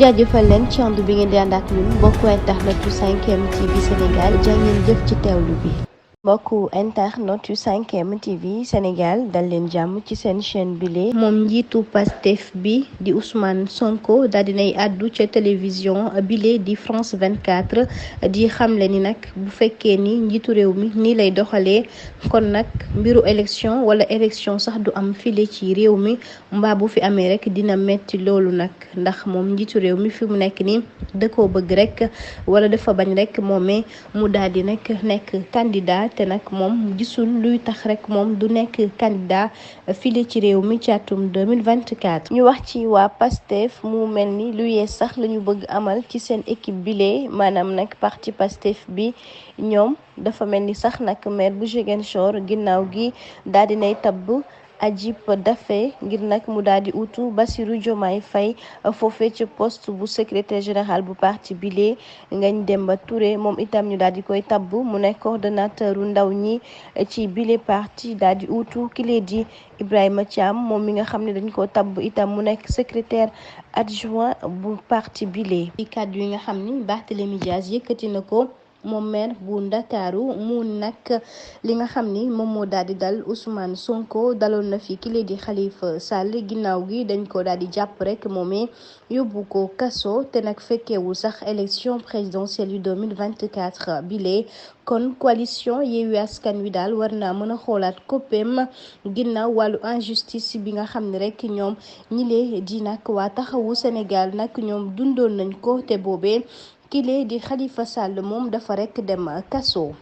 jaajëfal leen ci ànd bi ngeen di ànd ak ñun mbokku internet yu 5M TV Sénégal jaa ngeen jëf ci teewlu bi. mbokku internet yu 5M TV Sénégal dal leen jàmm ci seen chaîne bile. moom njiitu Pastef bi di Ousmane Sonko daal dinay àddu ca télévision bile di France 24 di xamle ni nag bu fekkee ni njiitu réew mi nii lay doxalee kon nag mbiru élection wala élection sax du am file ci réew mi mbaa bu fi amee rek dina metti loolu nag ndax moom njiitu réew mi fi mu nekk ni da koo bëgg rek wala dafa bañ rek moomee mu daal di nekk candidat te nag moom gisul luy tax rek moom du nekk candidat file ci réew mi ci atum 2024. ñu wax ci waa Pastef mu mel ni lu yees sax la ñu bëgg amal ci seen équipe bile maanaam nag parti Pastef bi ñoom dafa mel ni sax nag maire bu Ziguinchor ginnaaw gi daal di nay tabb Adjib Daffé ngir nag mu daal di utu Bassirou Diomaye Faye foofee ci poste bu secrétaire général bu parti bile Ngagne Demba Touré moom itam ñu daal di koy tabb mu nekk coordonnateur ndaw ñi ci bile parti daal di utu kile di Ibrahima Thiam moom mi nga xam ne dañ ko tabb itam mu nekk secrétaire adjoint bu parti bile. ci kàddu yi nga xam ni Barthélémy Dias yëkkati na ko. moom maire bu Ndakaaru mu nag li nga xam ni moom moo daal di dal Ousmane Sonko daloon na fi kile di Khalifa Sall ginnaaw gi dañ ko daal di jàpp rek moomee yóbbu ko kaso te nag fekkeewul sax élection présidentielle yu 2024 bile kon coalition Yewwi Askan Wi daal war naa mën a xoolaat koppeem ginnaaw wàllu injustice bi nga xam ne rek ñoom ñile di nag waa taxawu Sénégal nag ñoom dundoon nañ ko te boobee kile di Khalifa Sall moom dafa rek dem kaso.